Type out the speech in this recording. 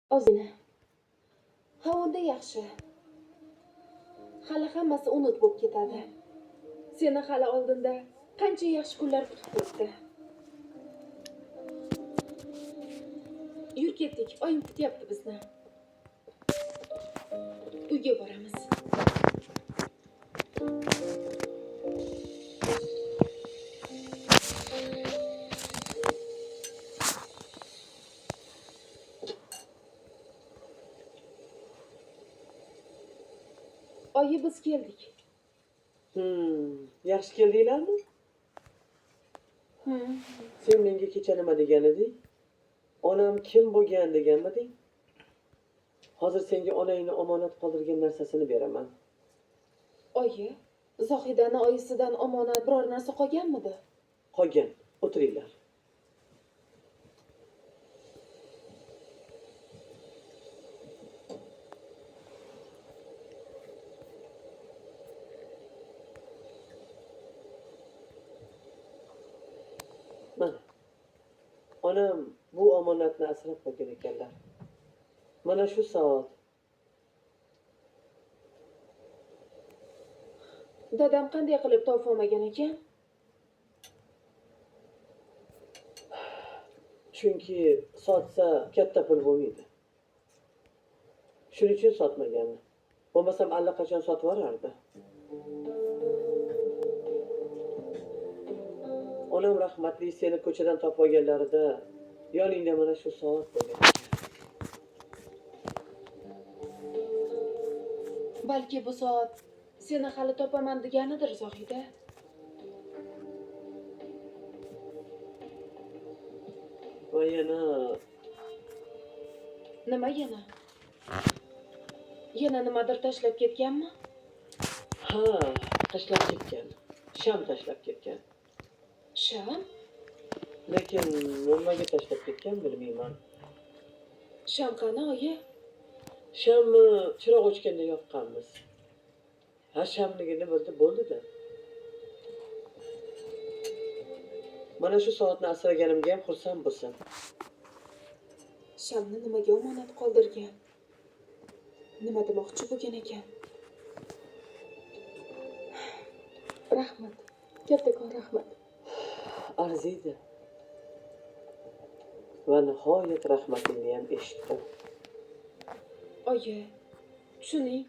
Ozgina. Ha, unda yaxshi. Hali hammasi unut bo'lib ketadi. Seni hali oldinda qancha yaxshi kunlar kutib turibdi. Yur ketdik, oyim kutyapti bizni. Uyga boramiz. Oyi, biz keldik. Yaxshi keldinglarmi? Sen menga kecha nima degan eding? Onam kim bo'lgan deganmiding? Hozir senga onangni omonat qoldirgan narsasini beraman. Oyi, Zohidani oyisidan omonat biror narsa qolganmidi? Qolgan. O'tiringlar. Mana. Onam bu omonatni asrab qo'ygan ekanlar. Mana shu soat. Dadam qanday qilib topolmagan ekan? Chunki sotsa katta pul bo'lmaydi. Shuning uchun sotmaganmi? Bo'lmasam allaqachon sotib yuborardi. Onam rahmatli seni ko'chadan topib olganlarida yoningda mana shu soat bo'lgan. Balki bu soat seni hali topaman deganidir, Zohida. Va yana Nima yana? Yana nimadir tashlab ketganmi? Ha, tashlab ketgan. Sham tashlab ketgan. Sham? Lekin nimaga tashlab ketgan bilmayman. Sham qani, oyi? Shamni chiroq o'chganda yoqqanmiz. Ha, shamligini bildi, bo'ldi-da. Mana shu soatni asraganimga ham xursand bo'lsin. Shamni nimaga omonat qoldirgan? Nima demoqchi bo'lgan ekan? Rahmat. Kattakon rahmat. Arziydi. Va nihoyat rahmatingni ham eshitdim. Oyi, tushuning.